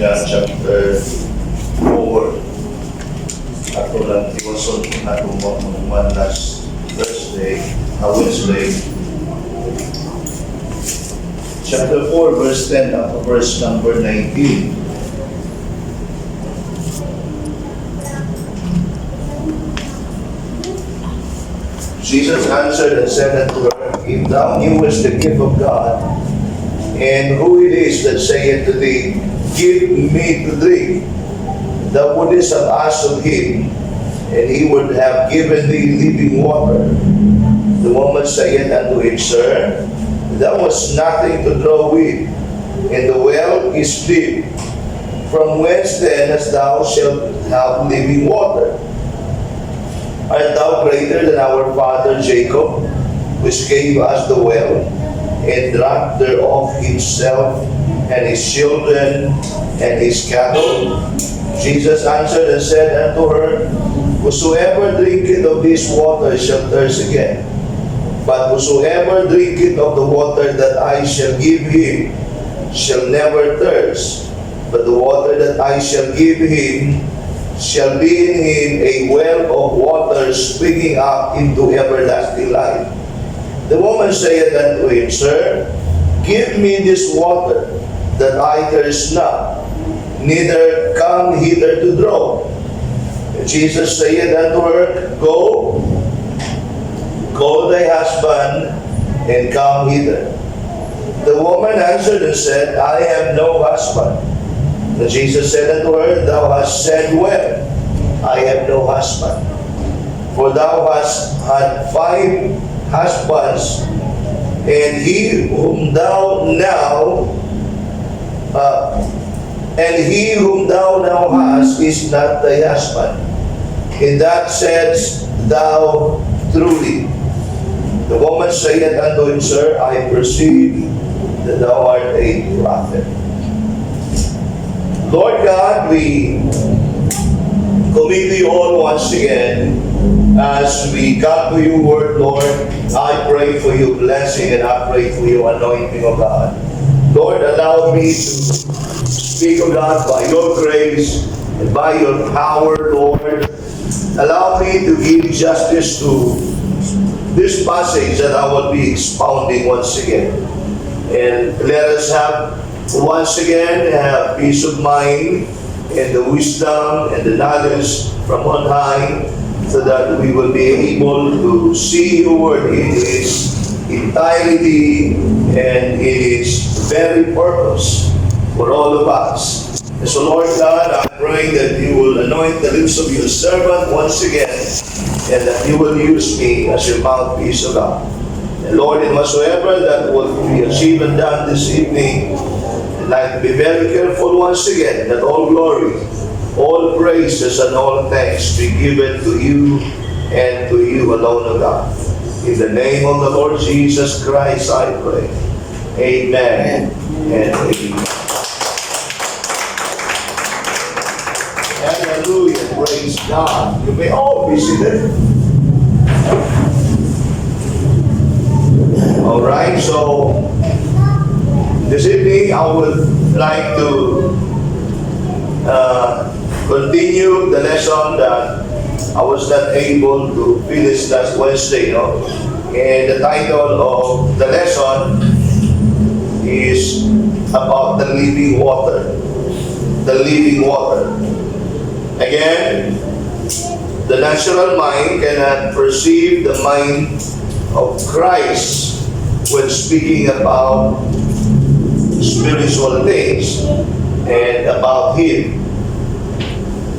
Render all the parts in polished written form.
John chapter 4. Ato lang tiwason kung atong mga last Thursday, Wednesday. Chapter 4, verse 10 up to verse number 19. Jesus answered and said unto her, "If thou knewest the gift of God, and who it is that saith to thee, 'Give me to drink,' thou wouldest have asked of him, and he would have given thee living water." The woman saith unto him, "Sir, thou hast nothing to draw with, and the well is deep. From whence then hast thou shalt have living water? Art thou greater than our father Jacob, which gave us the well, and drank thereof himself and his children and his cattle?" Jesus answered and said unto her, "Whosoever drinketh of this water shall thirst again. But whosoever drinketh of the water that I shall give him shall never thirst. But the water that I shall give him shall be in him a well of water springing up into everlasting life." The woman saith unto him, "Sir, give me this water, that I thirst not, neither come hither to draw." And Jesus saith unto her, "Go, call thy husband, and come hither." The woman answered and said, "I have no husband." And Jesus said unto her, "Thou hast said well, 'I have no husband.' For thou hast had five husbands, and he whom thou now hast is not thy husband. In that saidst thou truly." The woman saith unto him, "Sir, I perceive that thou art a prophet." Lord God, we commit to you all once again as we come to your word, Lord. I pray for your blessing and I pray for your anointing, O God. Lord, allow me to speak, O God, by your grace and by your power, Lord. Allow me to give justice to this passage that I will be expounding once again. And let us have once again have peace of mind and the wisdom and the knowledge from on high so that we will be able to see your word in its entirety and in its very purpose for all of us. And so, Lord God, I pray that you will anoint the lips of your servant once again and that you will use me as your mouthpiece, O God. And Lord, in whatsoever that will be achieved and done this evening, I'd like to be very careful once again that all glory, all praises, and all thanks be given to you and to you alone, O God. In the name of the Lord Jesus Christ, I pray. Amen and amen. Hallelujah. Praise God. You may all be seated. All right, so this evening I would like to continue the lesson that I was not able to finish last Wednesday, no? And the title of the lesson is about the living water. The living water. Again, the natural mind cannot perceive the mind of Christ when speaking about spiritual things and about Him.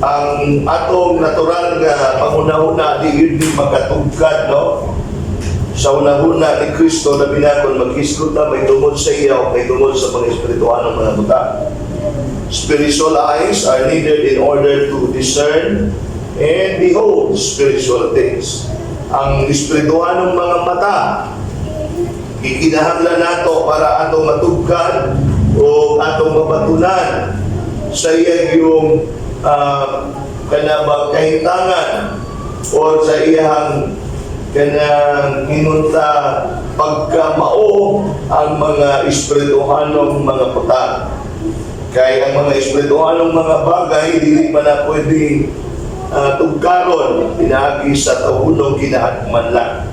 Ang atong natural nga panghunahuna di gyud ni makatugkad, no, sa hunahuna ni Kristo, labi na kung maghisgot na mahitungod sa iya o mahitungod sa mga espirituhanong mga butang. Spiritual eyes are needed in order to discern and behold spiritual things. Ang espirituhanong mga mata gikinahanglan nato para atong matugkad o atong mabatunan sa iyang kanabang kahimtangan o sa iyang kanang hinunta pagkamao ang mga espirituhanong mga butang. Kay ang mga espirituhanong mga bagay, dili man na pwedeng tugkaron pinaagi sa tawhunong kinahatman lang.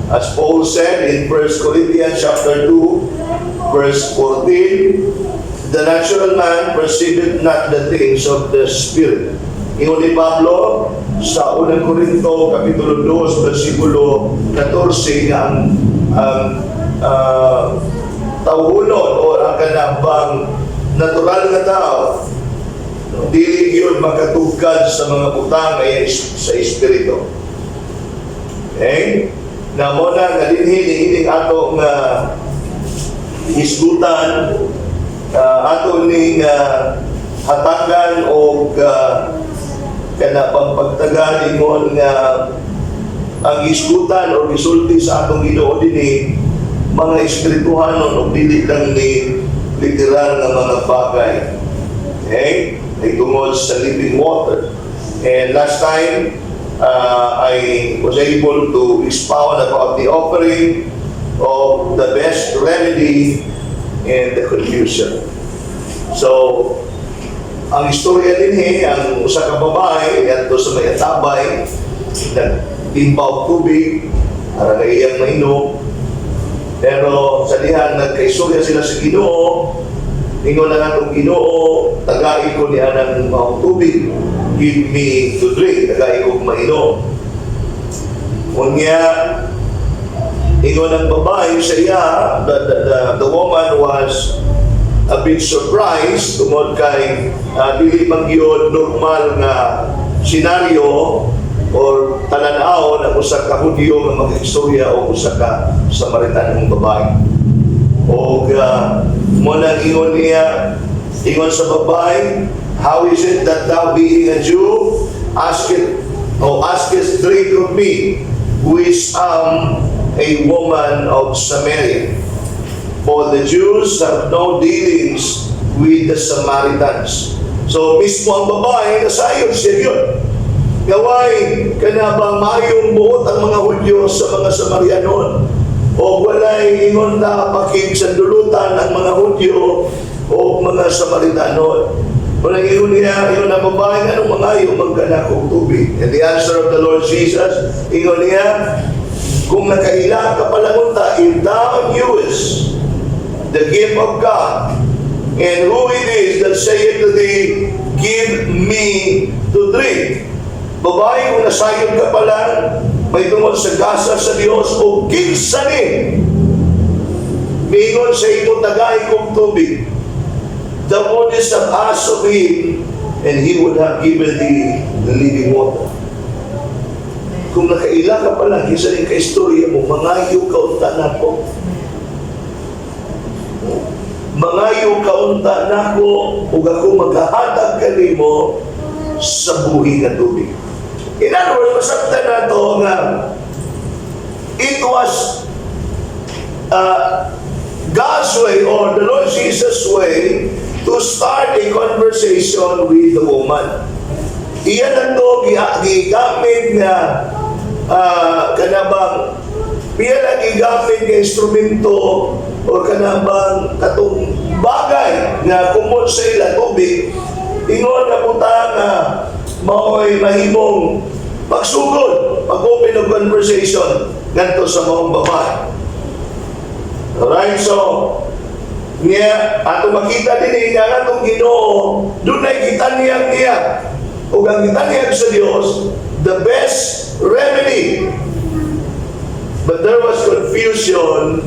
As Paul said in 1 Corinthians chapter 2, verse 14, "The natural man perceiveth not the things of the Spirit." Ingon ni Pablo sa Unang Korinto, Kapitulo 2, versikulo 14, nga ang tawhunon o ang kanabang natural nga tao, dili yun makatugkad sa mga butang ay sa espiritu. Okay? Na mo na nga dinhi niining ato nga hisgutan, ato ning hatagan og kana pang pagtagal, ingon nga ang hisgutan o gisulti sa atong Ginoo dinhi mga espirituhanon o dili lang ni literal nga mga bagay. Okay? Ay tungod sa living water. And last time, I was able to expound about the offering of the best remedy and the confusion. So, ang istorya dinhi, ang usa ka babae adto sa may atabay, nagtimba og tubig para nga iyang mainom. Pero sa dihan nagkaistorya sila sa Ginoo, ingon ang atong Ginoo, "Tagai ko niya ng maong tubig, give me to drink, tagai ko mainom." Unya, ingon ang babae sa iya, the woman was a bit surprised tungod kay dili man gyud normal nga senaryo or talan-aw ng usa ka Hudyo nga mag-istorya o usa ka Samaritanong babae. O mo nang ingon niya, ingon sa babae, "How is it that thou, being a Jew, askest o askest drink of me, who is a woman of Samaria? For the Jews have no dealings with the Samaritans." So mismo ang babae, nasayod siya yun. Gaway, kana ba mayong buot ang mga Hudyo sa mga Samarianon? O walay ingon na pakigsandulutan ang mga Hudyo o mga Samaritanon? Walang ingon niya, ingon ang babae, "Anong mangayo man ka nakong tubig?" And the answer of the Lord Jesus, ingon niya, "Kung nakaila ka pa lang unta, if thou knewest the gift of God, and who it is that saith to thee, 'Give me to drink.'" Babae, kung nasayod ka pa lang, may tungod sa gasa sa Diyos o kinsa ni miingon sa imo, "Tagai kong tubig," thou wouldest have asked of him, and he would have given thee the living water. Kung nakaila ka pa lang, kinsa ning kaistorya mo, mangayo ka unta nako. Mangayo ka unta nako, ug ako maghahatag kanimo sa buhi nga tubig. In other words, masabtan nato nga it was God's way or the Lord Jesus' way to start a conversation with the woman. Iyan ang to gigamit nga kanabang iya lang gigamit nga instrumento o kanabang katong bagay nga kumot sa ila tubig, ingon nga butang nga mao'y mahimong pagsugod, pag-open of conversation ngadto sa maong babae. Alright, so niya ato makita din nga ang atong Ginoo dunay gitanyag niya, ug ang gitanyag sa Dios, the best remedy. But there was confusion,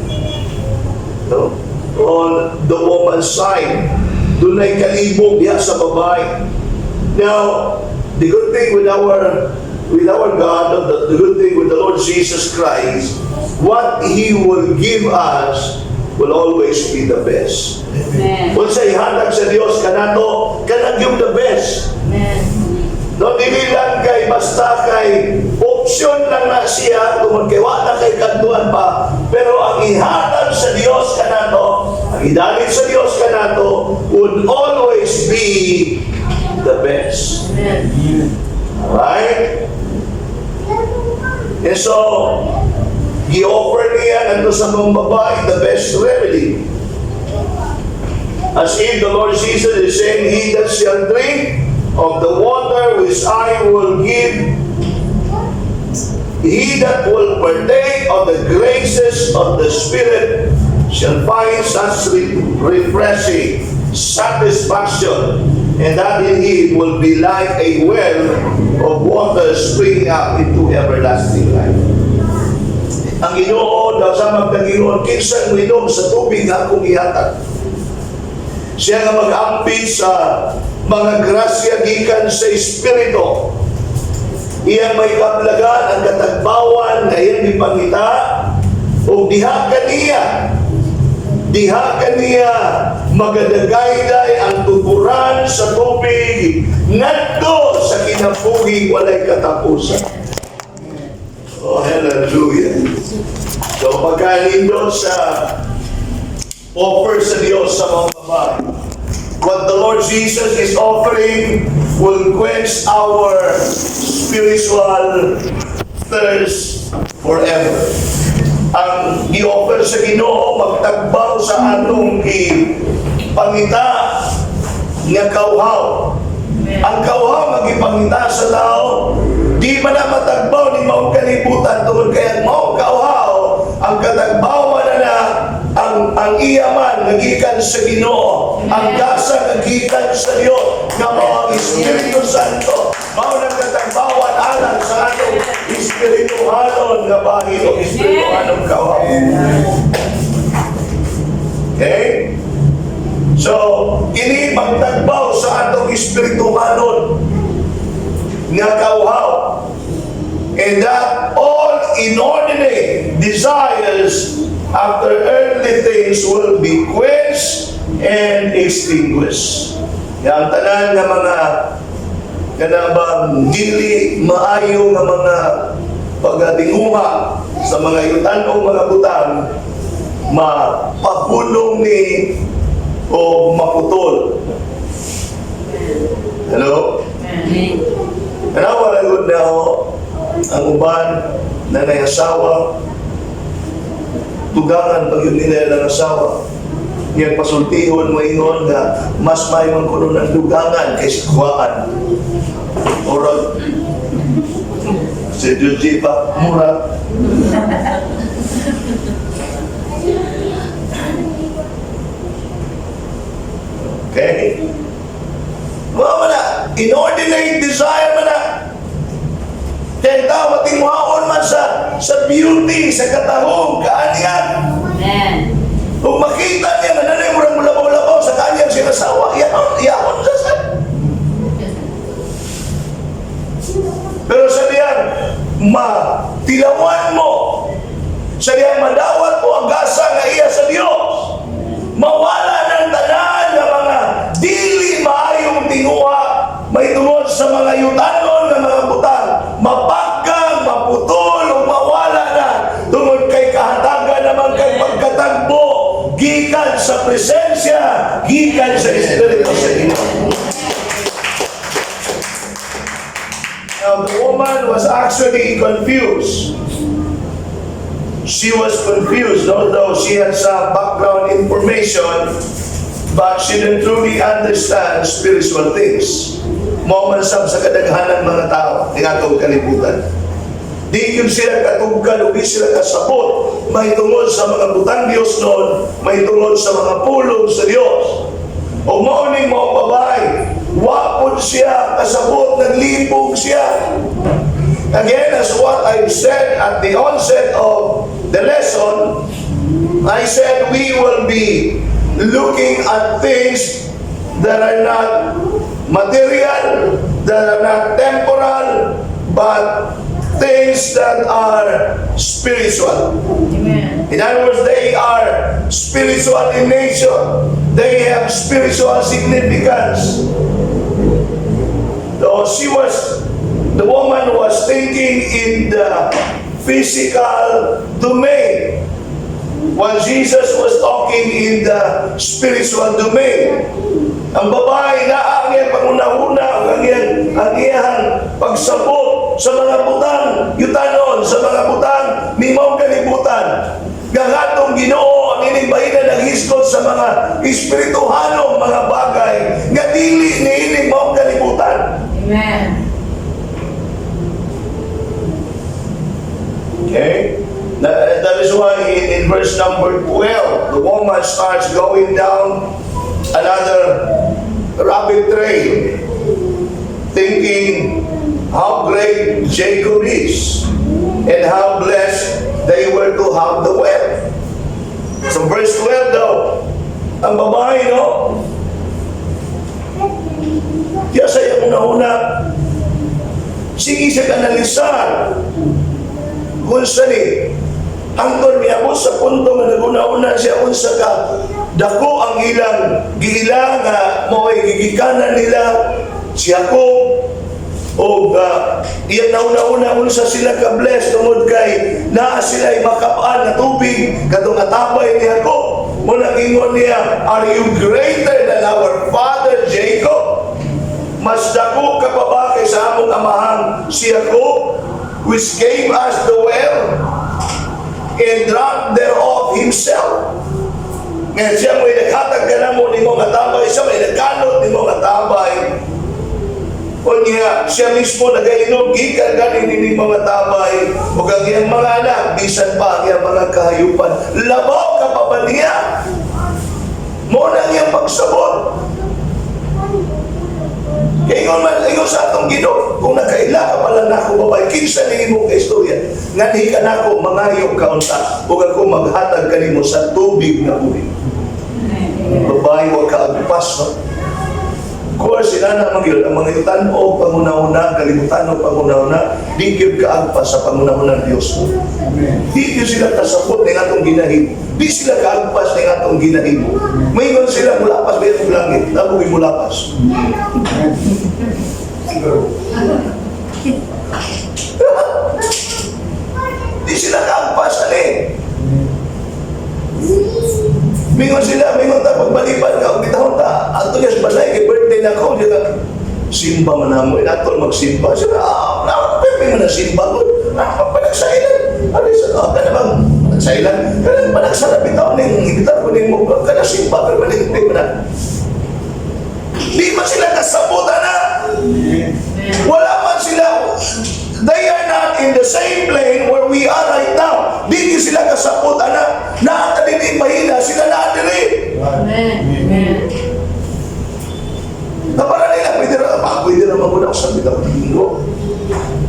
no, on the woman's side. Dunay kalibog diha sa babae. Now, the good thing with our God, the good thing with the Lord Jesus Christ, what He will give us will always be the best. Amen. Kung sa ihatag sa Dios kanato, kanang yung the best. Amen. No, dili lang kay basta kay option lang na siya tungod kay wa na kay kadtuan pa. Pero ang ihatag sa Dios kanato, ang idalit sa Dios kanato would always be the best. Amen. Alright? And so, gi-offer niya ngadto sa mga babae the best remedy. As if the Lord Jesus is saying, "He that shall drink of the water which I will give, he that will partake of the graces of the Spirit shall find such refreshing satisfaction, and that in him will be like a well of water springing up into everlasting life." Ang Ginoo daw sa magdagingon, "Kinsa moinom sa tubig nga akong ihatag, siya nga mag-ampit sa mga grasya gikan sa Espiritu. Iyang may kablagan ang katagbawan nga iyang gipangita, ug diha kaniya magadagayday ang tuburan sa tubig ngadto sa kinabuhing walay katapusan." Oh, hallelujah. So pagkanindot sa offer sa Diyos sa mga babae, what the Lord Jesus is offering will quench our spiritual thirst forever. Ang gi-offer sa Ginoo magtagbaw sa atong gipangita nga kauhaw. Ang kauhaw nga gipangita sa tao, di man na matagbaw ni maong kalibutan tungod kay ang maong kauhaw, ang katagbawan na na ang iya man nga gikan sa Ginoo, ang gasa nga gikan sa Dios nga mao ang Espiritu Santo, mao nang katagbawan alang sa atong espirituhanon nga bahin o espirituhanon kauhaw. Okay? So, kini magtagbaw sa atong espirituhanon nga kauhaw. And that all inordinate desires after earthly things will be quenched and extinguished. Yang tanan nga mga kanabang dili maayo nga mga pagtinguha sa mga yutanong mga butang mapahulong ni o maputol. Hello? Amen. Kaya wala gud na ho, ang uban na nay asawa, tugangan pag yun nila ng asawa. Nga pasultihon mo ingon nga mas may man kuno ng dugangan kaysa kuhaan. Orag si Juji pa, mura. Okay? Mao man na, inordinate desire man na. Kaya tao matinguhaon man sa beauty, sa katahong, kaanyan. Amen. Kung makita niya na nanay murang mulabaw-labaw sa kanyang sinasawa, yahon, yahon sa sa. Pero sa diyan, matilawan mo, sa diyan madawat mo ang gasa nga iya sa Dios. Mawala ng tanan nga mga dili maayong tinguha may tungod sa mga yutanon nga mga butang, mapagkang, maputol, ug mawala na tungod kay kahatagan naman kay pagkatagbo gikan sa presensya, gikan sa Espiritu sa Ginoo. Now, the woman was actually confused. She was confused, although she had some background information, but she didn't truly understand spiritual things. Mao man sab sa kadaghanan mga tao ng atong kalibutan. Di yun sila katugkad o di sila kasabot may tungod sa mga butang Diyos noon, may tungod sa mga pulong sa Diyos. O mao ning mao babae, wa pud siya kasabot, naglibog siya. Again, as what I said at the onset of the lesson, I said we will be looking at things that are not material, that are not temporal, but things that are spiritual. Amen. In other words, they are spiritual in nature. They have spiritual significance. So the woman was thinking in the physical domain, while Jesus was talking in the spiritual domain. Ang babae na ang iyang pangunahuna, ang iyang pagsabot sa mga butang yutanon, sa mga butang ni maong kalibutan. Nga atong Ginoo ang ining bahina naghisgot sa mga espirituhanong verse number 12, the woman starts going down another rabbit trail, thinking how great Jacob is and how blessed they were to have the well. So verse 12 daw, ang babae, no? Kaya sa iyang una-una, sige siya analisar kung sa ni hangtod miabot sa punto nga naguna-una siya unsa ka dako ang ilang giila nga mo'y gigikanan nila si Jacob o iyang nauna-una unsa sila ka blessed tungod kay naa sila makapaan na tubig katong atabay ni Jacob. Mo nang ingon niya, "Are you greater than our father Jacob? Mas dako ka pa ba kaysa among amahang si Jacob, which gave us the well and drank thereof himself?" Ngayon siya mo'y naghatag ka na mo nimo nga tabay, siya mo'y nagkanot nimo nga tabay. O niya, siya mismo nagainom, gikan gani ni mga tabay, o ang iyang mga anak, bisan pa ang iyang mga kahayupan. Labaw ka pa ba niya? Mo na ang iyang pagsabot. Kaya ingon man, ingon sa atong Ginoo, "Kung nakaila ka pala nako, babae, kinsa ni imong kaistorya, nganhi ka nako, mangayo ka unta, ug ako maghatag kanimo sa tubig na buhi." Babae, wa ka agpas, no? Of course, sila na man yun, ang mga tan-o panguna-una, kalibutan o panguna-una, di gyud kaagpas sa panguna-una ng Diyos. Di gyud sila kasabot ng atong ginahimo. Di sila kaagpas ng atong ginahimo. Maingon sila, "Mulapas ba yung langit?" Nabo mulapas. Siguro. Di sila kaagpas, ani. Mingon sila, mingon ta, pagbalibad ka, bitahon ta, ato niya sa balay, kay birthday na ko, siya ka, simba man na mo, inatol magsimba. Sila, ah, na, pwede mo na simba ko, ah, panagsailan. Ano sa, ah, ka namang, panagsailan, kanang panagsara, bitaw ning, bitaw ko ning mo, kana simba, pero maligtay mo na. Di man sila kasabot, ana. Wala man sila, they are not in the same plane where we are right now. Di sila kasabot, ana. Naa ta diri mahina, sila naa diri. Amen. Amen. Na para nila, pwede ra, ah, pwede ra man ako sa bitaw linggo.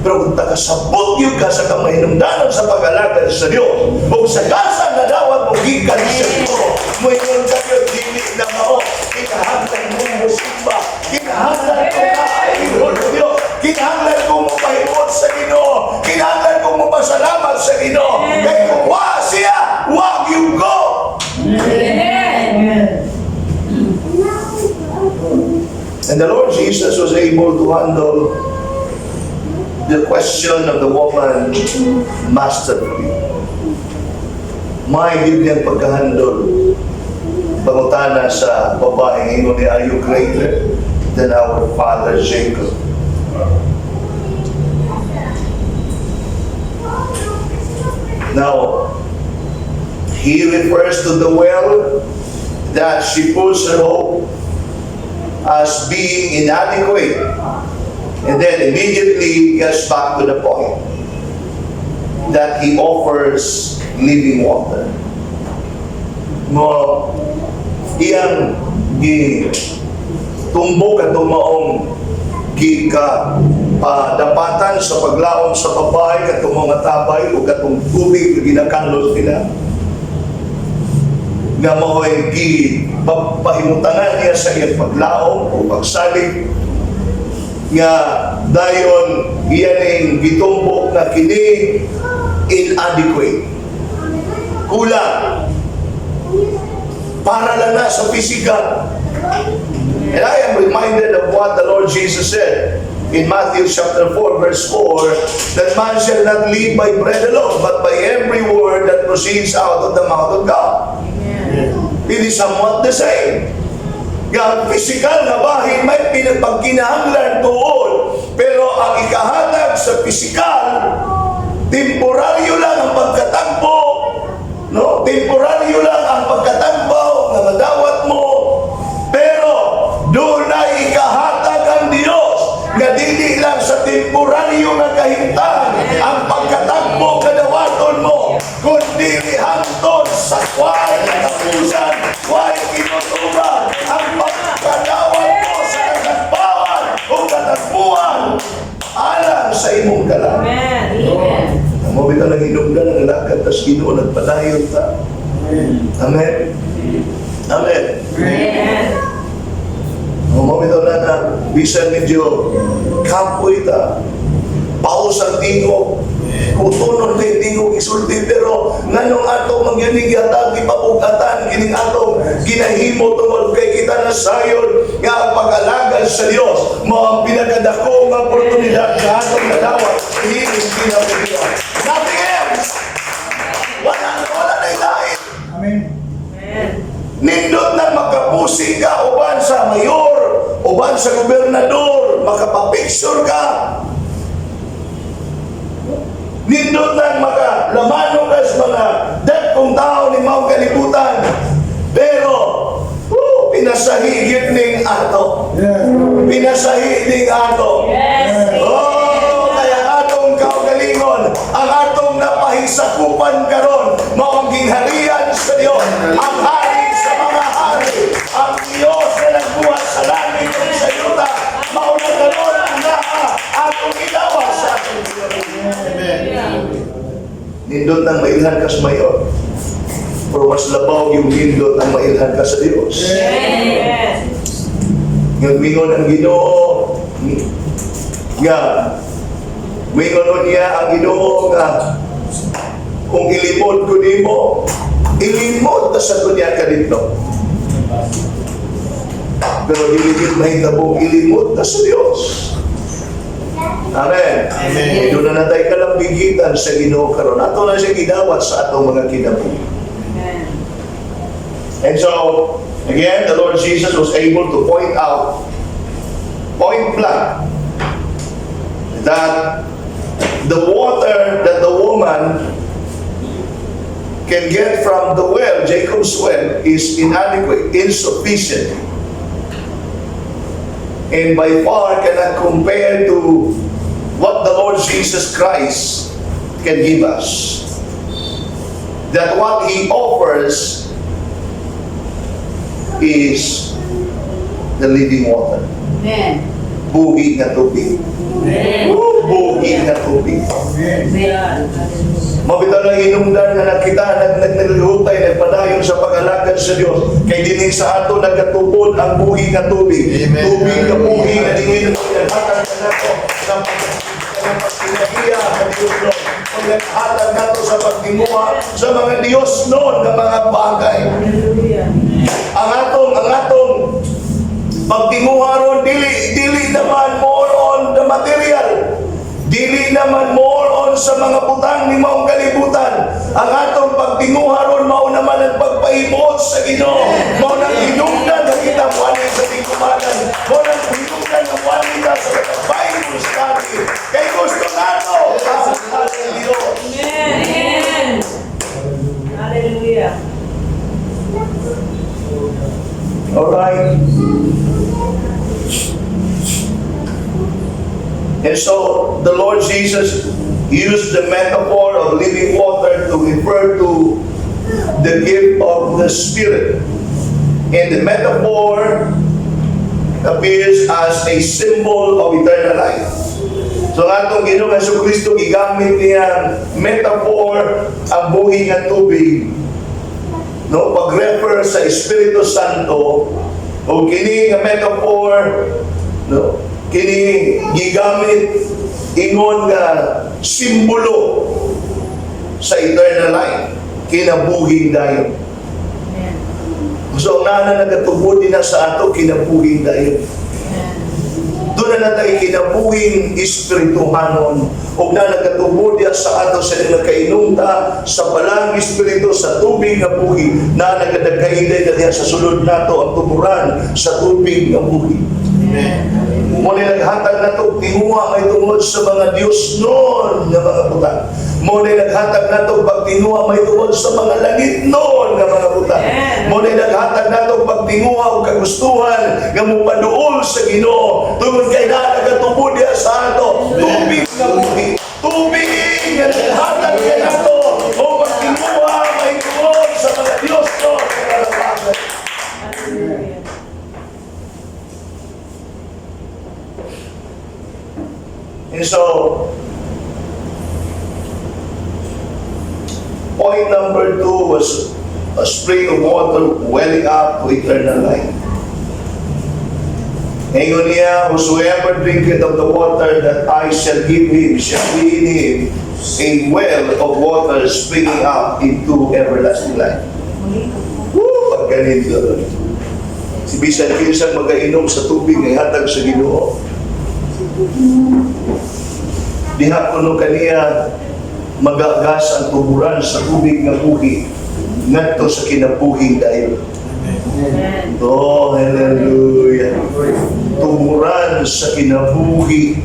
Pero kung tagasabot yun ka sa kamahinungdanon sa pag-alagad sa Diyos, o sa gasa na dawat mo gikan sa Ginoo, moingon ka yun, dili na mao, kinahanglan mo mo simba, kinahanglan ko na ay sa Diyos, kinahanglan ko mo pahimuot sa Ginoo, kinahanglan ko mo pasalamat sa Ginoo, kay kung wa siya, wa gyud ko. Amen. And the Lord Jesus was able to handle the question of the woman masterfully. May niyang pagkahandol. Pangutana sa babaeng ingon niya, "Are you greater than our father Jacob?" Now, he refers to the well that she puts her hope as being inadequate. And then immediately gets back to the point that he offers living water. Mo iyang gi tumbok at maong gika dapatan sa paglaom sa babae katong mga tabay o katong tubig na ginakanlos nila nga mao'y gi pahimutangan niya sa iyang paglaom o pagsalig nga dayon iyaning gitumbok na kini inadequate, kulang para lang na sa physical. And I am reminded of what the Lord Jesus said in Matthew chapter 4 verse 4, that man shall not live by bread alone, but by every word that proceeds out of the mouth of God. It is somewhat the same. Nga ang physical na bahin may pinagpagkinahanglan tuod, pero ang ikahatag sa physical, temporaryo lang ang pagkatagpo, no? Temporaryo lang ang pagkatagpo nga madawat mo, pero doon na ikahatag ang Diyos nga dili lang sa temporaryo nga kahimtang ang pagkatagpo kadawaton mo, kundi hangtod sa imong kalag. Amen. Mao bitaw nang hinungdan ang alagad tas Ginoo, nagpadayon ta. Amen. Amen. Amen. Mao bitaw na na bisan medyo kapoy ta. Paos ang tingog. Kutonon kay tingog isulti, pero nganong ato man gyud ning gihatag, gipabugatan kining atong ginahimo tungod kay kita nasayon nga ang pag-alagad sa Dios mao ang pinakadako nga oportunidad nga atong nadawat hining kinabuhi. Nothing else. Wala, wala na ilain. Amen. Amen. Nindot na makapusi ka uban sa mayor, uban sa gobernador, makapapicture ka. Nindot na makalamano ka sa mga dagkong tao ni maong kalibutan. Pero, oh, pinasahi gyud ning ato. Pinasahi ning ato. Oh, kaya atong kaugalingon, ang atong napahisakupan karon, mao ang gingharian sa Dios, ang hari sa mga hari, ang Dios na nagbuhat sa langit ug sa yuta, mao na karon ang naa atong gigawas sa atong kinabuhi. Nindot nang mailhan ka sa mayor, pero mas labaw yung nindot ang mailhan ka sa Dios. Nga mingon ang Ginoo nga mingon niya ang Ginoo nga kung ilimod ko nimo, ilimod ta sa dunya ka dito. Pero dili gid mahitabo ilimod ta sa Dios. Amen. Amen. Doon na natay kalambigitan sa Ginoo karon. Ato na siya gidawat sa atong mga kinabuhi. Amen. And so, again, the Lord Jesus was able to point out, point blank, that the water that the woman can get from the well, Jacob's well, is inadequate, insufficient, and by far cannot compare to what the Lord Jesus Christ can give us. That what He offers is the living water. Amen. Buhi nga tubig. Amen. Woo, buhi nga tubig. Amen. Mao bitaw nang hinungdan nga nakita nag nag naglihutay, nagpadayon sa pag-alagad sa Dios kay dinhi sa ato nagatubod ang buhi nga tubig. Amen. Tubig nga buhi nga dingin naghatag kanato sa pagkinahiya sa Dios no. Paghatag nato sa pagtinguha sa mga Dios noon nga mga bagay. Hallelujah. Ang atong pagtinguha ron, dili dili naman more on the material, dili naman more on sa mga butang ni maong kalibutan. Ang atong pagtinguha ron mao naman ang pagpahimuot sa Ginoo. Mao nang hinungdan nga kita muani sa tingkumanan, mao nang hinungdan nga muani ta sa Bible study kay gusto nato ang Dios. Amen. Hallelujah. All right. And so the Lord Jesus used the metaphor of living water to refer to the gift of the Spirit. And the metaphor appears as a symbol of eternal life. So ang atong Ginoong Hesus Kristo, gigamit niya ang metaphor, ang buhi nga tubig, no, pag-refer sa Espiritu Santo. O kini nga metaphor, no, kini gigamit ingon nga simbolo sa eternal life, kinabuhing dayon. Amen. So ang nana nagatubod din na sa ato kinabuhing dayon. Doon na natay kinabuhing espirituhanon ug na nagatubod diya sa ato sa nagkainumta sa balang espiritu, sa tubig nga buhi, na nagadagkaiday na diya sa sulod nato ang tuburan sa tubig nga buhi. Amen. Mo ni naghatag nato tinguha may tungod sa mga Dios noon nga mga butang. Mo ni naghatag nato pagtinguha may tungod sa mga langit noon nga mga butang. Amen. Mo ni naghatag nato pagtinguha og kagustuhan nga mopaduol sa Ginoo tungod kay naa nagatubod diha sa ato tubig nga buhi. Tubig nga naghatag kay nato o pagtinguha may tungod sa mga Dios noon nga mga bagay. Hallelujah. And so, Point number two was a spring of water welling up to eternal life. Ingon niya, "Whosoever drinketh of the water that I shall give him shall be in him a well of water springing up into everlasting life." Woo! Pagkanindot. Si bisan kinsa magainom sa tubig nga ihatag sa Ginoo, diha kuno kaniya magagas ang tuburan sa tubig nga buhi ngadto sa kinabuhing dayon. Amen. Oh, hallelujah. Tuburan sa kinabuhi.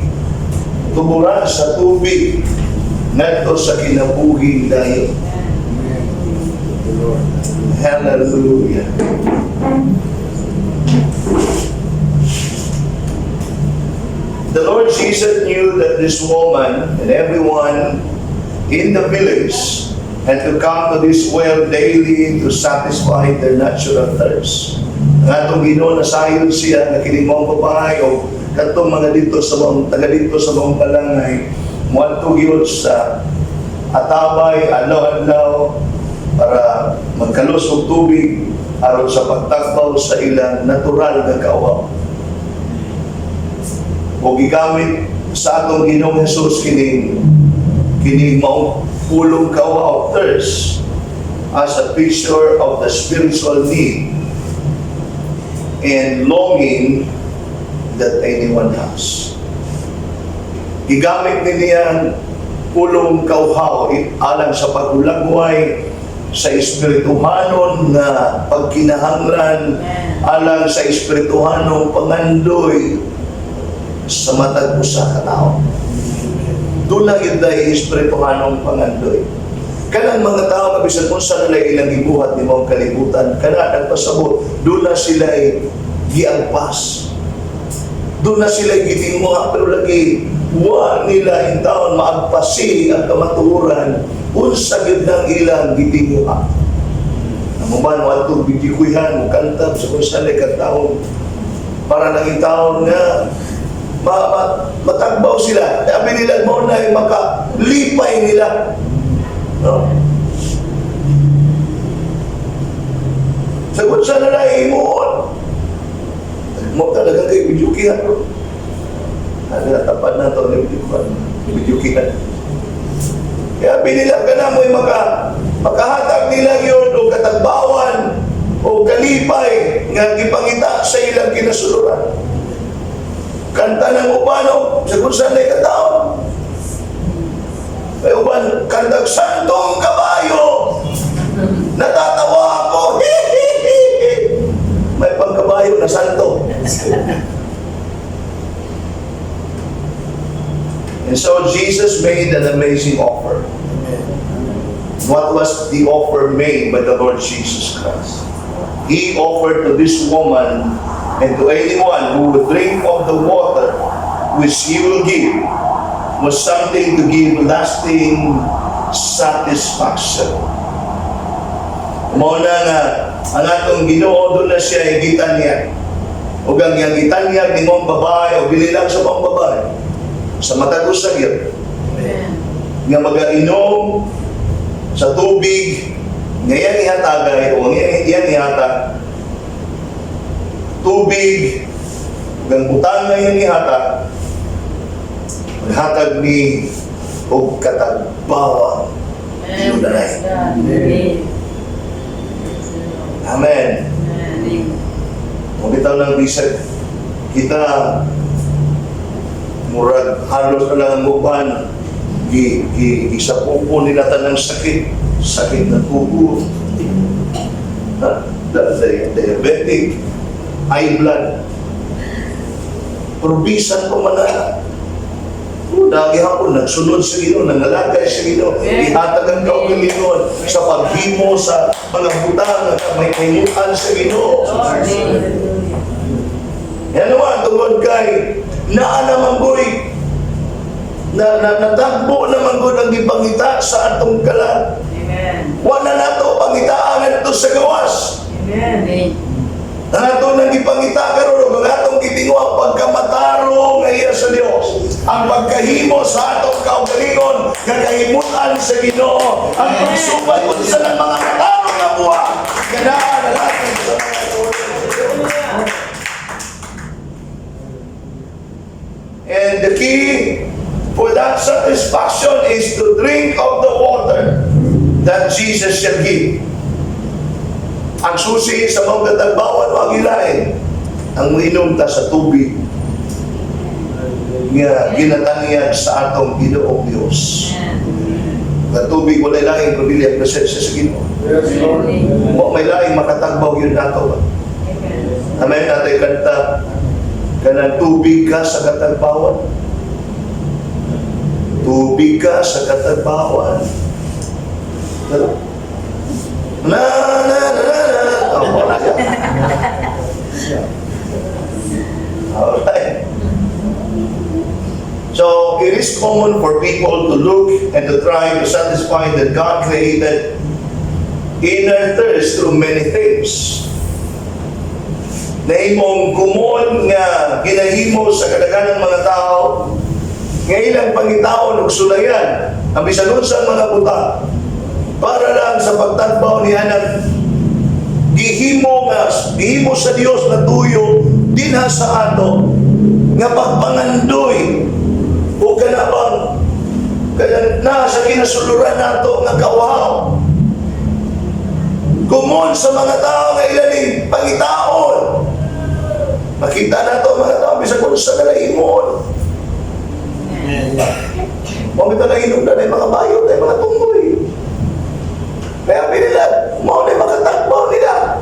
Tuburan sa tubig ngadto sa kinabuhing dayon. Lord. Hallelujah. The Lord Jesus knew that this woman and everyone in the village had to come to this well daily to satisfy their natural thirst. Ang atong Ginoo, nasayod siya nga kining maong babae o kadtong mga dito sa mga taga dito sa mga balangay moadto gyud sa atabay adlaw-adlaw para magkalos og tubig aron sa pagtagbaw sa ilang natural nga kauhaw. O gigamit sa atong Ginoong Jesus kining maong pulong kauhaw, thirst, as a picture of the spiritual need and longing that anyone has. Gigamit ni niya pulong kauhaw alang sa paghulagway sa espirituhanon nga pagkinahanglan, alang sa espirituhanong pangandoy sa matag usa ka tawo. Doon lang yun dahil espirituhanong pangandoy. Kanang mga tao nga bisan unsa nila ilang gibuhat ni maong kalibutan, kana nagpasabot, doon na sila ay giagpas. Doon na sila gitinguha, pero lagi wa nila intawon maagpasi ang kamatuoran unsa gyud nang ilang gitinguha. Ang uban mo bidikuyan mo kanta sa kung saan kantahon para nang intawon nga matagbaw sila. Sabi nila mo na makalipay nila. No? Sagot sa nila himuon. Mo talaga kay bidyukihan, bro. Ano tapad na to ni bidyukihan. Bidyukihan. Kaya binila ka na mo'y makahatag nila yun o katagbawan o kalipay nga gipangita sa ilang kinasuluran. Kanta ng uban o sa kung saan ay kataon. May uban, kantag santong kabayo. Natatawa ako. May pangkabayo na santo. And so Jesus made an amazing offer. What was the offer made by the Lord Jesus Christ? He offered to this woman and to anyone who would drink of the water which he will give was something to give lasting satisfaction. Mao na nga ang atong Ginoo doon na siya gitanyag. O ang iyang gitanyag ni mong babae o dili lang sa mong babae sa matag usa gyud nga magainom sa tubig nga iyang ihatagay o ang iyang ihatag, tubig ug ang butang nga iyang ihatag maghatag ni og katagbawan. Amen. Amen. Amen. Amen. Kung bitaw ng bisag kita murag halos na lang ang uban gi gi gisapupo nila tanang sakit, sakit ng tubo ha? Diabetic, high blood, pero bisan pa man na dagi hapon nagsunod sa Ginoo, nangalagay sa Ginoo, ihatag ang kaugalingon sa paghimo sa mga butang nga may kahimutan sa Ginoo. Lord. Yan naman, tungod kay naa naman ko'y na natagbo naman gud ang gipangita sa atong kalag. Amen. Wala nato pangitaan ngadto sa gawas. Amen. Ang ato nang gipangita karon ug ang atong gitinguha, pagkamatarong nga iya sa Dios. Ang pagkahimo sa atong kaugalingon. Nga kahimutan sa Ginoo. Ang pagsuway unsa ng mga matarong nga buhat. Nga naa nalatag sa mga Hallelujah. And the key for that satisfaction is to drink of the water that Jesus shall give. Ang susi sa mga katagbawan o ang ilain, ang muinom ta sa tubig nga ginatanyag sa atong Ginoong Diyos. Amen. Nga tubig, walay laing kundi ang presensya sa Ginoo. Yes, Lord. Wa may laing makatagbaw yun nato. Amen. Amen, natay kanta kanang "Tubig ka sa katagbawan. Tubig ka sa katagbawan." Diba? Na na na na na. Oh, wala siya. Alright. So, it is common for people to look and to try to satisfy the God-created inner thirst through many things. Nahimong common nga ginahimo sa kadaghanang mga tao nga ilang pangitaon og sulayan ang bisan unsang mga butang para lang sa pagtagbaw niya ng gihimo nga gihimo sa Dios na tuyo dinha sa ato nga pagpangandoy o kanabang kanang na sa kinasuluran nato nga kawaw. Common sa mga tao nga ilaning pangitaon. Makita nato ang mga tao bisan kung sa kanahimon. Mao bitaw na hinungdan ay mga bayot ay mga tunggoy. Kaya nila, mao na makatagbaw nila.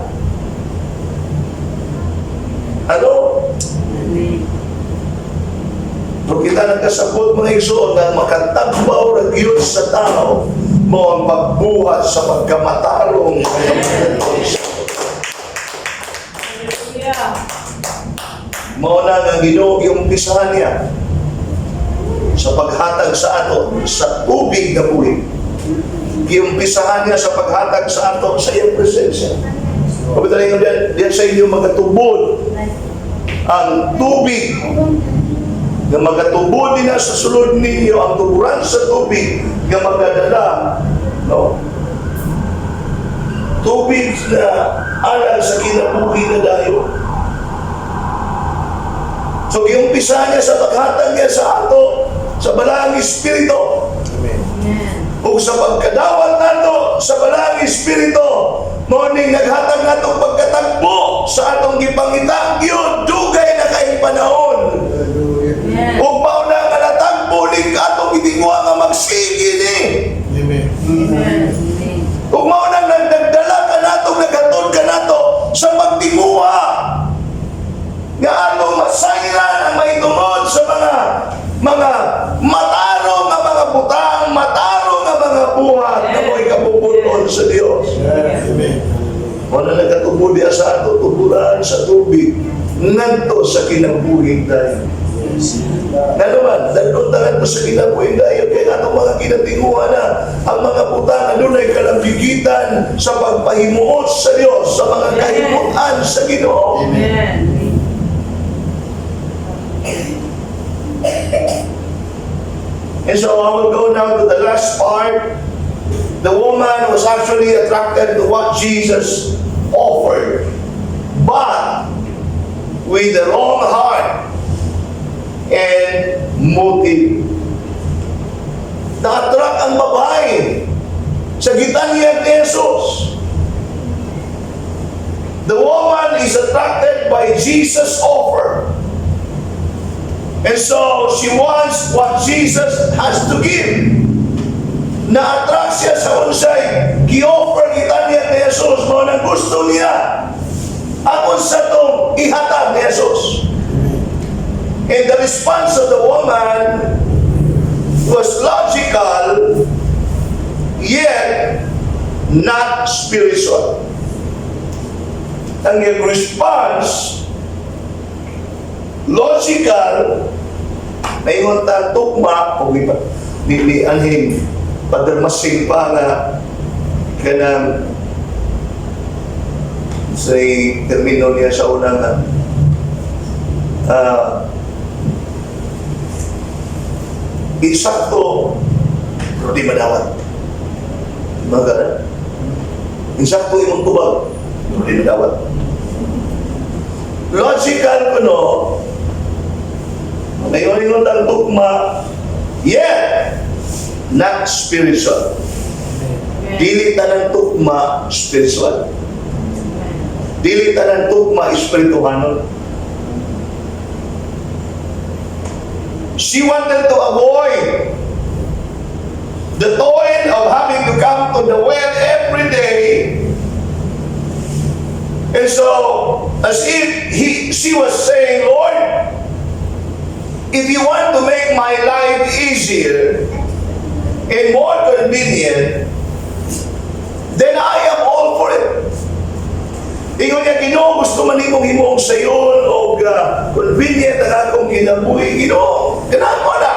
Ano? Amen. Kung kita nagkasabot, mga igsoon, nga makatagbaw ra gyud sa tao mao ang pagbuhat sa pagkamatarong nga Hallelujah. Mao na nga Ginoo giumpisahan niya sa paghatag sa ato sa tubig na buhi. Giumpisahan niya sa paghatag sa ato sa iyang presensya. Pabita na diyan, diyan sa inyo magatubod ang tubig nga magatubod din sa sulod ninyo ang tuburan sa tubig nga magadala, no, tubig na alang sa kinabuhi na dayon. So giumpisa niya sa paghatag niya sa ato sa Balaang Espiritu. Amen. Amen. Ug sa pagkadawat nato sa Balaang Espiritu, mao ning naghatag nato pagkatagbo sa atong gipangita gyud dugay na kayong panahon. Hallelujah. Amen. Ug mao na nga natagbo ning atong gitinguha nga magsige ni. Amen. Amen. Ug mao na nagdala ka nato, naghatod ka nato sa pagtinguha nga atong masayran ang mahitungod sa mga matarong nga mga butang, matarong nga mga buhat na mo'y kabubuton sa Dios. Yes. Amen. Wala nagkatubod diya sa ato, tuburan sa tubig, ngadto sa kinabuhing dayon. Nga naman, dadon ta sa kinabuhing dayon, kaya atong mga kinatinguha na ang mga butang adunay kalambigitan sa pagpahimuot sa Dios, sa mga kahimutan sa Ginoo. Amen. And so I will go now to the last part. The woman was actually attracted to what Jesus offered, but with the wrong heart and motive. Na-attract ang babae sa gitanyag ni Jesus. The woman is attracted by Jesus' offer. And so she wants what Jesus has to give. Na-attract siya sa unsay gi-offer gitanyag ni Jesus, mao nang gusto niya ang unsa tong ihatag ni Jesus. And the response of the woman was logical yet not spiritual. Ang iyang response, logical, maingon ta tugma kung ni anhing Father Masing pa nga kanang say termino niya sa unang insakto. Pero di madawat. Mga insakto imong tubag, pero di madawat. Logical kuno, ngayon ingon ang tugma, yet not spiritual. Amen. Dili tanang tugma spiritual. Amen. Dili tanang tugma espirituhanon. She wanted to avoid the toil of having to come to the well every day. And so, as if she was saying, "Lord, if you want to make my life easier and more convenient, then I am all for it." Ingon niya, "Ginoo, gusto man nimong himuong sayon o convenient ang akong kinabuhi. Ginoo, ganahan ko na.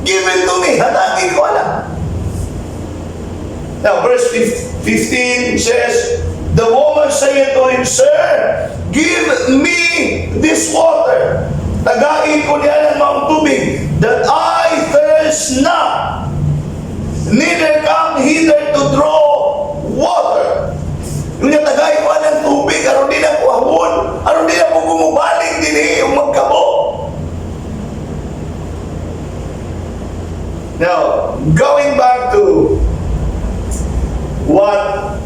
Give it to me, hatagi ko na." Now, verse 15 says, "The woman saith to him, 'Sir, give me this water.'" Tagai ko niya ng maong tubig, "that I thirst not, neither come hither to draw water." Ingon niya, "Tagay ko ng tubig, aron di na ko uhawon, aron di na ko mobalik dinhi ug magkabo." Now, going back to what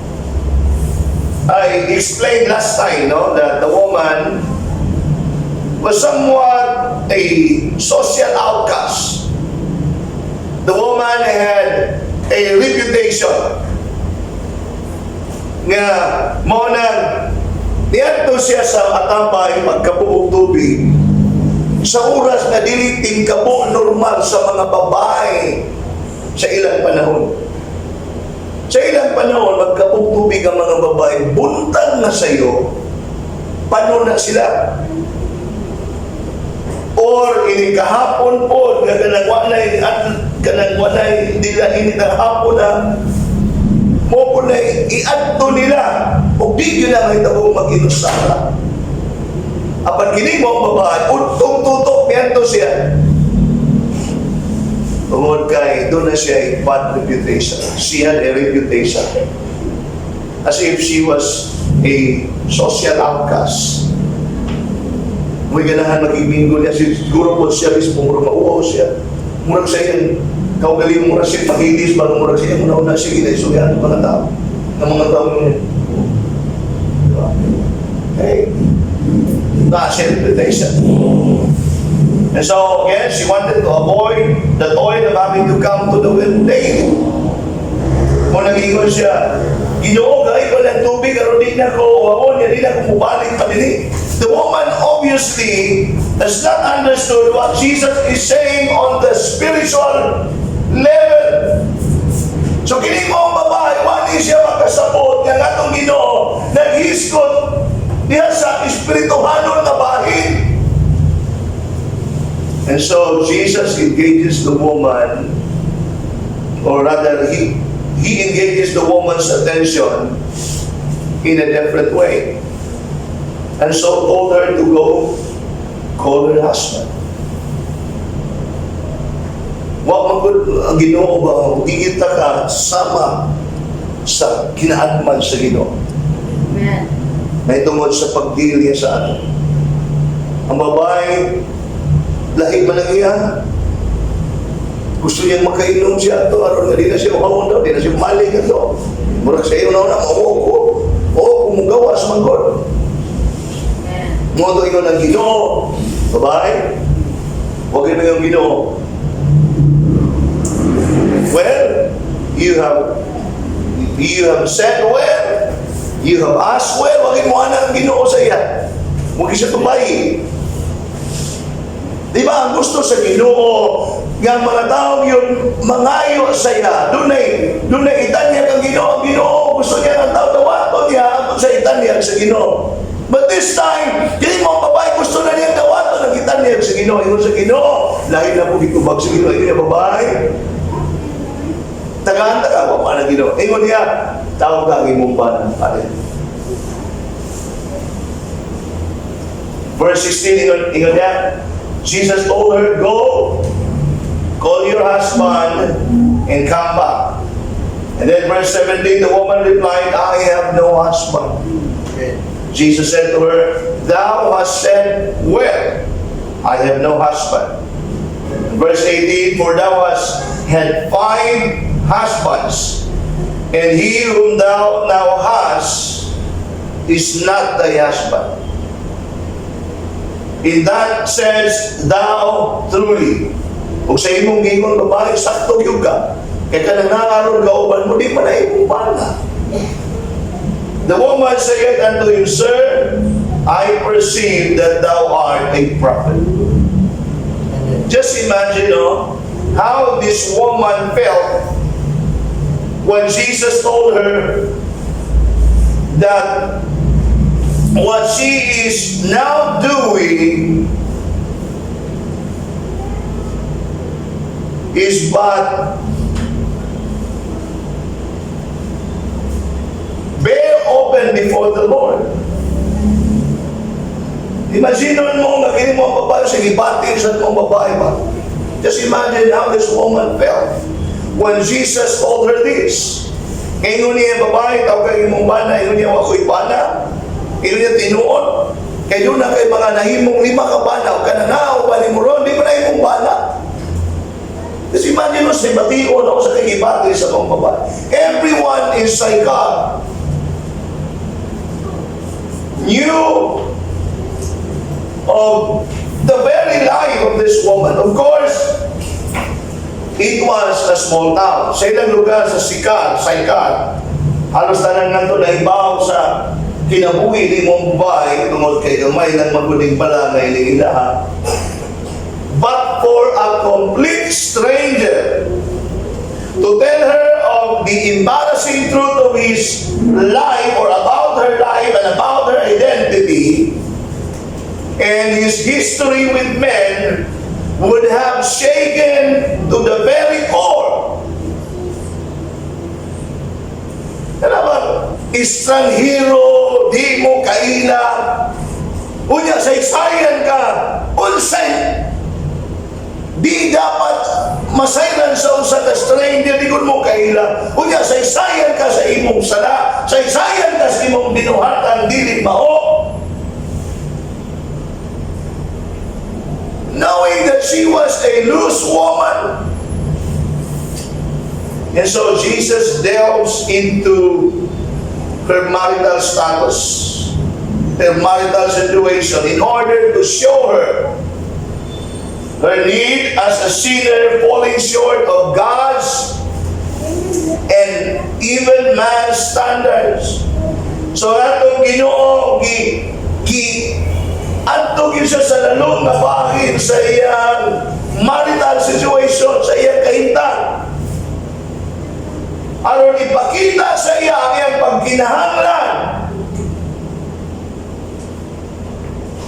I explained last time, no, that the woman was somewhat a social outcast. The woman had a reputation nga mao nang niadto siya sa atambay magkabo og tubig sa oras na dili tingkabo normal sa mga babae sa ilang panahon. Sa ilang panahon, magkabo og tubig ang mga babae, buntag na sayo, paano na sila? Or ini kahapon po, nga kanang walay, at kanang walay, dila ini ang hapon na, mao po na iadto nila, o di yun na mahitabo mag-inusara. Apan kini mao ang babae, utong tutok, niadto siya. Tungod kay doon na siya a bad reputation. She had a reputation as if she was a social outcast. May ganahan makigmingo niya. Siguro po siya mismo, murag mauwaw siya. Murag sa iyang kaugaling, murag siya pahilis ba, murag siya muna-una siya ginaisuyan ng mga tao. Ng mga tao niya. Diba? Hey, na siya reputation. And so, again, she wanted to avoid the toil of having to come to the well daily. Mao nag-ingon siya, "Ginoo, tagai ko ng tubig, aron di na ko uhawon, di na ko mubalik pa dinhi." The woman obviously has not understood what Jesus is saying on the spiritual level. So kini mao ang babae, wala siya makasabot nga atong Ginoo naghisgot diha sa espirituhanon nga bahin. And so Jesus engages the woman, or rather, he engages the woman's attention in a different way. And so told her to go call her husband. Wa man gud ang Ginoo ba gigita ka sama sa kinaadman sa Ginoo. Amen. Na tungod sa pagdili sa ato. Ang babae, lahi man ang iya. Gusto niyang makainom siya ato, aron nga di na siya uhawon daw, di na siya malig ato. Murag sa iyo na una, mauwaw ko. Oo, kung mugawas man gud. Amen. Mao to ingon ang Ginoo, "Babae, wag mo yung Ginoo. Well, you have said well, you have asked well," wag mo ang Ginoo sa iya. Huwag siya tubay. Di ba ang gusto sa Ginoo nga ang mga tao yun mangayo sa iya. Dunay itanyag ang Ginoo. Ang Ginoo gusto niya ang tao dawaton niya ang sa itanyag sa Ginoo. But this time, kini mao ang babae gusto na niyang dawaton ang itanyag sa Ginoo. Ingon sa Ginoo, lahi na po gitubag sa Ginoo. Ingon niya, "Babae, tagaan ta ka, wa pa na Ginoo." Ingon niya, "Tawag ka ang imong bana, pare." Verse 16, ingon niya, Jesus told her, "Go, call Call your husband and come back." And then verse 17, the woman replied, "I have no husband." Amen. Jesus said to her, "Thou hast said well, 'I have no husband.'" Verse 18, "For thou hast had five husbands, and he whom thou now hast is not thy husband. In that saidst thou truly." Ug sa imong giingon, babae, sakto gyud ka. Kay kanang naa karon kauban mo, di man na imong bana. The woman said unto him, "Sir, I perceive that thou art a prophet." Amen. Just imagine, no, how this woman felt when Jesus told her that what she is now doing is but bare open before the Lord. Imagine mo nga kini mo ang babae sa gibati sa mong babae ba? Just imagine how this woman felt when Jesus told her this. Ngayon niya, "Babae, tawga imong bana." Ingon niya, "Wa ko'y bana." Ingon niya, "Tinuod. Kay duna kay mga nahimong lima ka bana, ug kanang naa nimo ron, di man na imong bana." Just imagine mo sa bation ako sa kagibati sa mong babae. Everyone in Sychar knew of the very life of this woman. Of course, it was a small town. Sa ilang lugar sa Sikar, Sychar, halos tanan ngadto nahibaw sa kinabuhi ni mong babae tungod kay gamay lang maguning balangay ni ilaha. But for a complete stranger to tell her of the embarrassing truth of his life or about her life and about her identity and his history with men would have shaken to the very core. Kana bang estranghero, di mo kaila, unya saysayan ka, unsay di dapat masayran sa usa ka stranger, di mo kaila. Unya saysayan ka sa imong sala, saysayan ka sa imong binuhatan dili mao. Knowing that she was a loose woman. And so Jesus delves into her marital status, her marital situation, in order to show her her need as a sinner falling short of God's and even man's standards. So atong Ginoo gi gi adto gyud siya sa lalom nga bahin sa iyang marital situation, sa iyang kahintang, aron ipakita sa iya ang iyang pagkinahanglan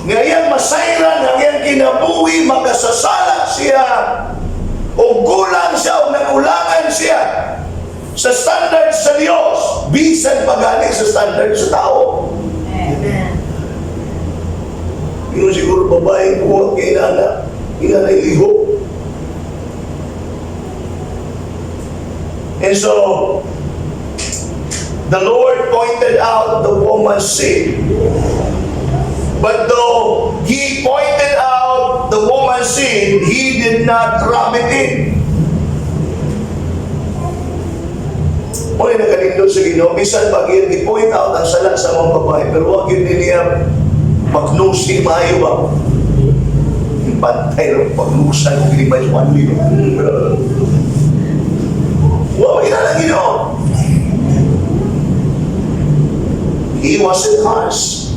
nga iyang masayran ang iyang kinabuhi, makasasala siya o gulang siya o nangulangan siya sa standard sa Diyos, bisan pagali sa standard sa tao. Amen. Yung siguro babaeng buhat kay inana, inana lihok. And so, the Lord pointed out the woman's sin. But though He pointed out the woman's sin, He did not rub it in. Mao nakanindot sa Ginoo, bisan pag iyang i-point out ang sala sa mga babae, pero wag yun niya pagnusi maayo ba? Pantay ro pagnusan kung hindi ba yung 1 million. Wa man ang Ginoo. He wasn't harsh.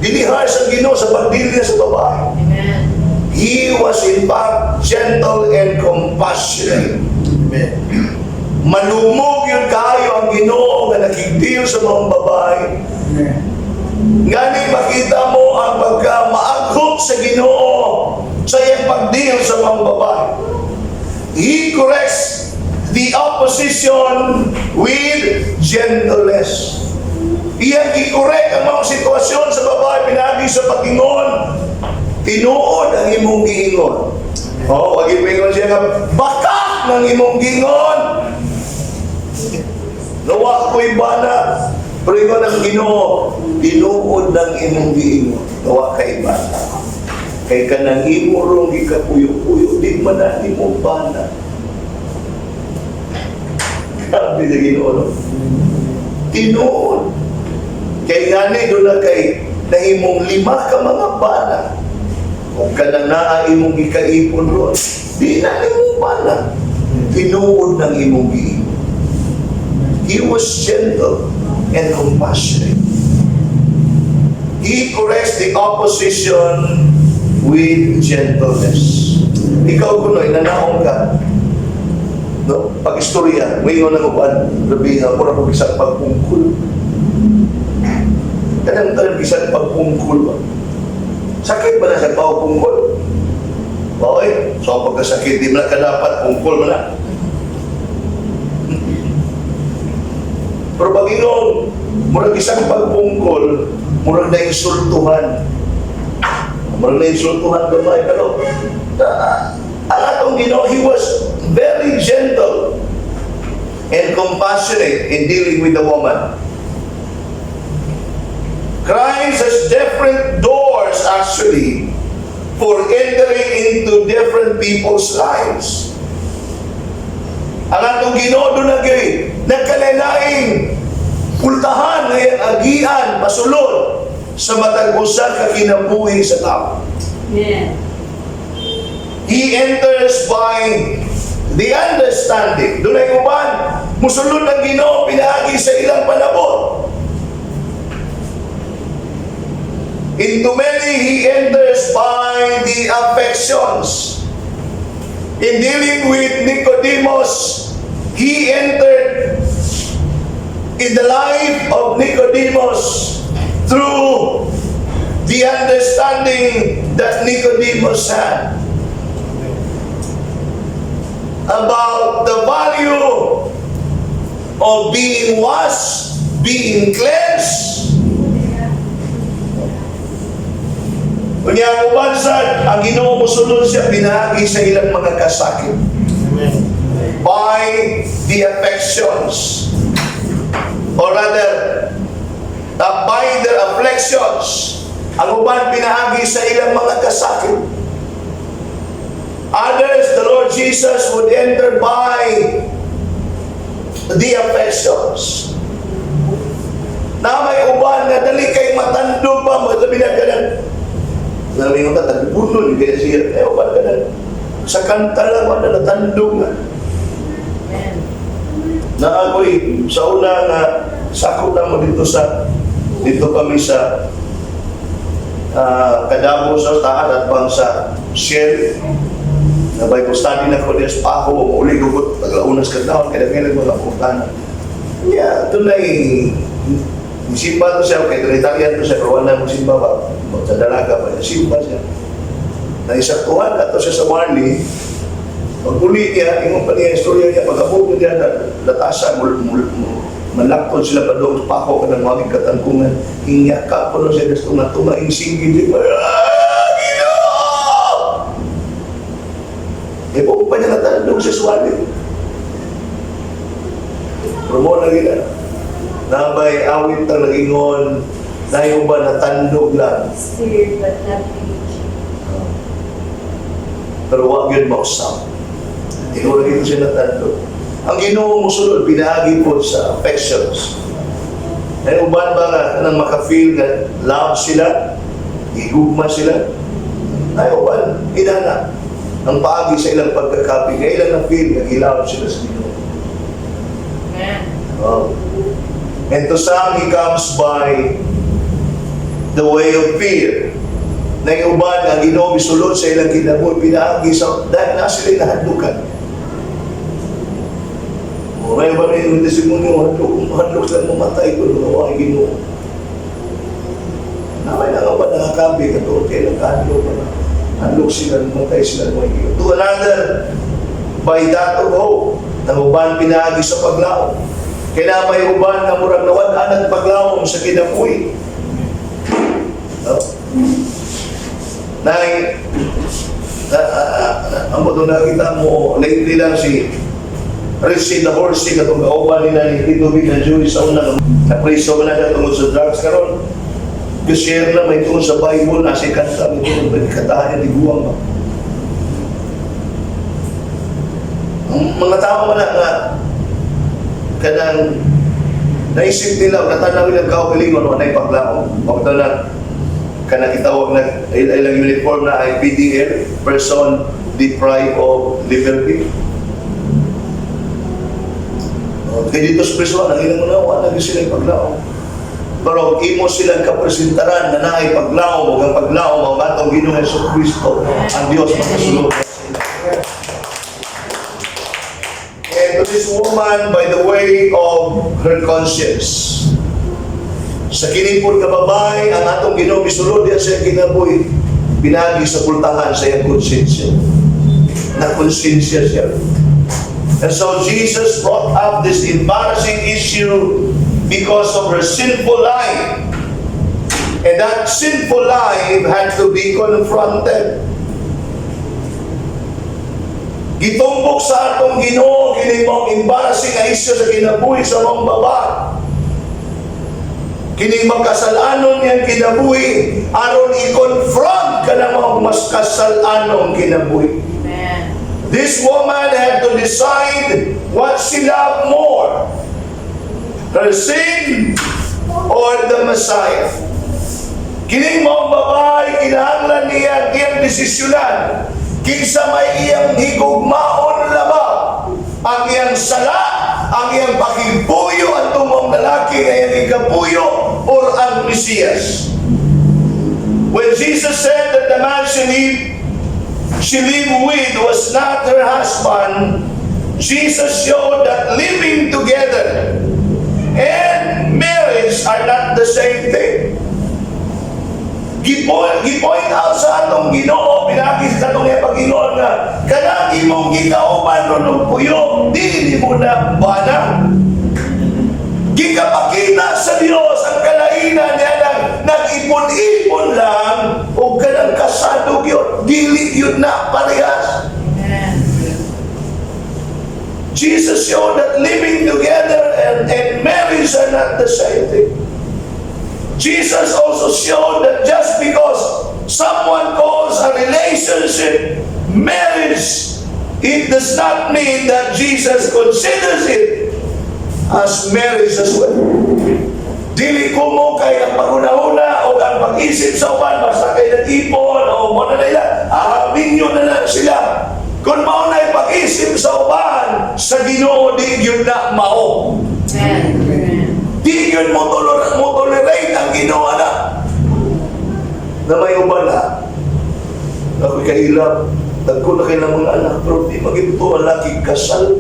Dili harsh ang Ginoo sa pagdili niya sa babae. Amen. He was in fact gentle and compassionate. Amen. Malumog gyud kaayo ang Ginoo nga nakig-deal sa mga babae. Amen. Ngani makita mo ang pagka maaghot sa Ginoo sa iyang pag-deal sa mga babae. He corrects the opposition with gentleness. Iyang i-correct ang mga sitwasyon sa babae pinagi sa pag-ingon Tinuod ang imong giingon. Oh, wag ingon siya nga bakak ng imong giingon. Nawa ko'y bana. Pero ingon ang Ginoo, tinuod ng imong giingon. Nawa kay bana. Kay kanang imo rong gikapuyo-puyo, di man na nimo bana. Grabe sa Ginoo, no? Tinuod. Kay ngani doon na kay nahimong lima ka mga bana. Kung kanang naa imong gikaipon ron, di na nimo bana. Tinuod ng imong giingon. He was gentle and compassionate. He corrects the opposition with gentleness. Ikaw kuno'y nanaong ka. No? Pag istorya, ngayon ang uban, rabiha, mura ko bisag pagpungkol. Kanang tanang bisag pagpungkol ba? Sakit ba na sa pagpungkol? Okay, so pagkasakit, di mo na ka dapat pungkol mo na. Pero pag ingon, murag isang pagpungkol, murag na insultuhan. Murag na insultuhan gamay. Pero, ang atong Ginoo, he was very gentle and compassionate in dealing with the woman. Christ has different doors, actually, for entering into different people's lives. Ang atong Ginoo doon na nagkalain pultahan ngayon agian pasulod sa matag usa ka kinabuhi sa tao. Amen. He enters by the understanding. Doon ay uban, musulod ang Ginoo pinaagi sa ilang panabot. Into many he enters by the affections. In dealing with Nicodemus, he entered in the life of Nicodemus through the understanding that Nicodemus had about the value of being washed, being cleansed. Unya ang uban sad, ang Ginoo mosulod siya pinaagi sa ilang mga kasakit Amen. By the affections, or rather by their afflictions. Ang uban pinaagi sa ilang mga kasakit. Others, the Lord Jesus would enter by the affections. Na may uban nga dali kay matandog pa, labi na kanang labi nga tagpunon kaya siya, eh uban ka sa kanta lang, wala natandog na. Amen. Na ako'y sa una nga sakop na mo dito kami sa Kadabo sa Taal at bang sa Shell na Bible study na ko diya sa Paco, uli ko taga-unas ka taon kaya ngayon mga putana. Yeah, tunay simba to siya, kay Trinitarian to siya, pero wala mo simba ba, sa dalaga pa, simba siya. Na isaktuhan ato siya sa Marley, pag uli niya, ingon pa niya, istorya niya, pag abot niya, na latasa, mul, mul, mul, malakton sila pa doon, pako ka ng mga katangkungan, hinya ka po siya, gusto nga tunga, insigid, di ba? Ah, Ginoo! Eh, po pa niya natandog sa swali. Pero mo na gina, nabay awit ang nagingon, nayo ba natandog lang, Steered but not weak. Pero wag yun mausap. Tingnan dito siya natandog. Ang Ginoo musulod, pinaagi po sa affections. Ay uban ba nga nang maka-feel nga love sila, gigugma sila? Ay uban, inana ang paagi sa ilang pagkakapi, kaya ilang na-feel nga gilove sila sa Ginoo. Amen. Oh. And to some, he comes by the way of fear. Na yung uban nga Ginoo misulod sa ilang kinabuhi pinaagi sa dahil na sila nahadlukan. O may ba na yung testimonyo, hadlok, hadlok sila mamatay ko, no, ay Ginoo. Na may nga ba nakakabi katulad kay ilang kahadlok na hadlok sila, mamatay sila ng Ginoo. To another, by that of hope, ang uban pinaagi sa paglaom. Kaya may uban nga murag nawad-an ang paglaom sa kinabuhi. No? Nay, ang mo nakita mo, lately lang si Richie the Horsey, katong kauban nila ni Tito Vic na Jewish sa una, na preso man na siya tungod sa drugs karon. Share na may tungod sa Bible, nasa kanta, may tungod, may katahan niya, di guwang ba? Ang mga tao man na nga, kanang naisip nila, natanaw nila kaugalingon, wala paglaom. Pagto na, kanang itawag na ilang uniform na ay PDL, person deprived of liberty. Okay, dito sa preso, ang ilang una, wala na sila paglaom. Pero imo silang kapresentaran na naay paglaom, ug ang paglaom ang atong Ginoong Hesus Kristo, ang Dios makasulod na sila. And to this woman, by the way of her conscience, sa kini pod nga babae, ang atong Ginoo misulod diya sa iyang kinabuhi, pinagi sa pultahan sa iyang konsensya. Na konsensya siya. And so Jesus brought up this embarrassing issue because of her sinful life. And that sinful life had to be confronted. Gitumbok sa atong Ginoo kini maong embarrassing nga issue sa kinabuhi sa maong babae. Kini makasalanon niyang kinabuhi aron i-confront ka na maong mas kasalanon kinabuhi. Amen. This woman had to decide what she loved more, her sin or the Messiah. Kining maong babae, kinahanglan niya ang iyang desisyonan. Kinsa may iyang higugmaon labaw, ang iyang sala, ang iyang pakigpuyo, ang tumong lalaki nga iyang ikapuyo, or ang Mesiyas. When Jesus said that the man she lived with was not her husband, Jesus showed that living together and marriage are not the same thing. Gipoint out sa atong Ginoo, pinagi sa atong iya Panginoon nga kanang imong gikauban ron og puyo, dili mo na bana. Gikapakita sa Dios ang kalainan niya nang nag-ipon-ipon lang o kanang kasado gyud, dili gyud na parehas. Amen. Jesus showed that living together and marriage are not the same thing. Jesus also showed that just because someone calls a relationship marriage, it does not mean that Jesus considers it as marriage as well. Dili ko mo kay ang paghuna-huna o ang pag-isip sa uban basta kay nag-ipon o mo na nila, minyo na lang sila. Kung mao na pag-isip sa uban, sa Ginoo di gyud na mao. Amen. Amen. Di gyud mo tolerate ang Ginoo na. Na may uban na. Ako kailap, dagko na kay ng mga anak, pero di magito ang laki kasal.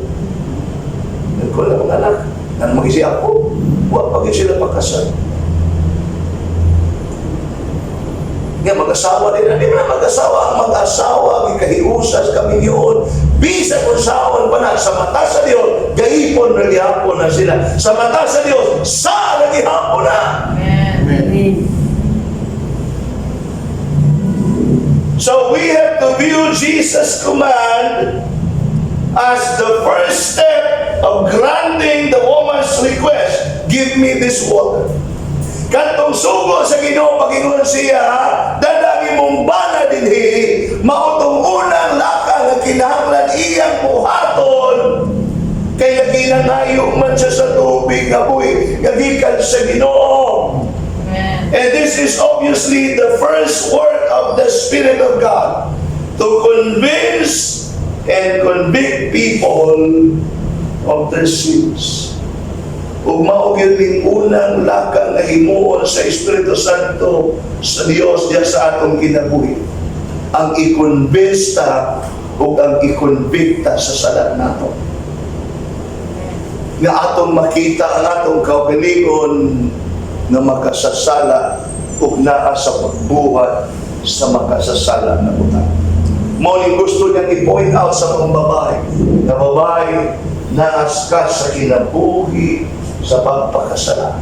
Dagko na mga anak. Ang magisi ako, wa pa gyud sila pagkasal. Nga mag-asawa din, hindi mo na mag-asawa. Ang mag-asawa, gikahiusas kami yun. Bisa kung saon pa na, sa mata sa Dios, gaipon na gihapon na sila. Sa mata sa Dios, sa na gihapon na. Amen. Amen. So we have to view Jesus' command as the first step of granting the woman's request, "Give me this water." Katong sugo sa Ginoo pagingon siya, "Dala imong bana dinhi," mao tong unang lakang nga kinahanglan iyang buhaton kay naginangayo man siya sa tubig nga buhi nga gikan sa Ginoo. Amen. And this is obviously the first work of the Spirit of God to convince and convict people of their sins. Ug mao gyud ning unang lakang nga himuon sa Espiritu Santo sa Dios diya sa atong kinabuhi. Ang i-convince ta ug ang i-convict ta sa sala nato. Nga atong makita ang atong kaugalingon nga makasasala ug naa sa pagbuhat sa makasasala na butang. Mao ning gusto niyang i-point out sa mga babae, na babae, naas ka sa kinabuhi sa pagpakasala.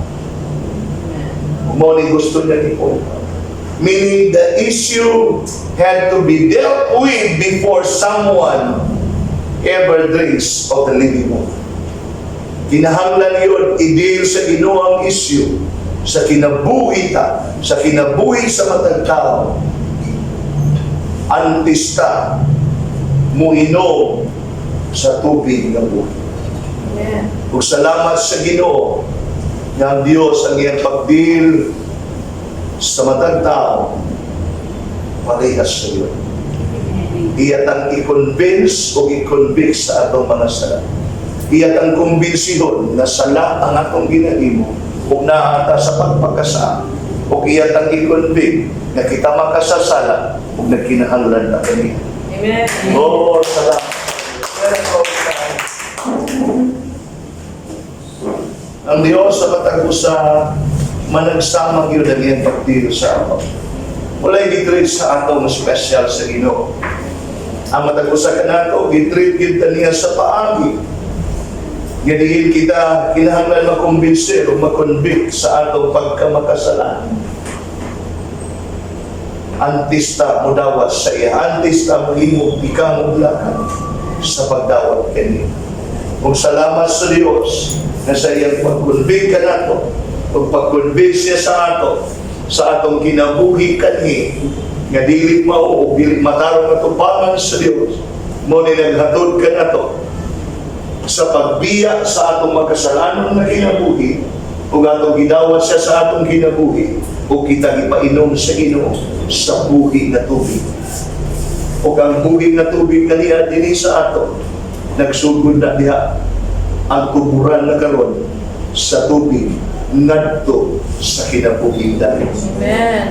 Mao ning gusto niyang i-point out. Meaning the issue had to be dealt with before someone ever drinks of the living water. Kinahanglan yun, i-deal sa Ginoo ang issue sa kinabuhi ta, sa kinabuhi sa matag tao. Antes ta muinom sa tubig ng buhay. Amen. Ug salamat sa Ginoo nga ang Dios ang iyang pag-deal sa matag tao parehas sa iyo. Iya tang i-convince o i-convict sa atong mga sala. Iya tang kumbensihon na sala ang atong ginahimo ug naa ta sa pagpakasala. Ug iya tang i-convict nga kita makasasala ug nagkinahanglan na kaniya. Amen. Oh, salamat. Pero, ang Diyos sa matag usa managsamang yun ang iyang pag-deal sa ato. Walay gitreat sa ato nga special sa Ginoo. Ang matag usa kanato, gitreat gyud ta niya sa paagi nga diin kita kinahanglan makumbinser o makonvict sa atong pagkamakasalanan. Antes ta mudawat sa iya, antes ta mohimo ikamong lakad sa pagdawat kaniya. Ug salamat sa Dios na sa iyang pag-convict kanato, ug pag-convince niya sa ato, sa atong kinabuhi kanhi, nga dili mao o dili matarong atubangan sa Dios, mao ni naghatod kanato sa pagbiya sa atong makasalanan na kinabuhi, ug atong gidawat siya sa atong kinabuhi, ug kita gipainom sa Ginoo sa buhi nga tubig. Ug ang buhi nga tubig kaniya dinhi sa ato, nagsugod na diha ang tuburan na karon sa tubig ngadto sa kinabuhing dayon. Amen.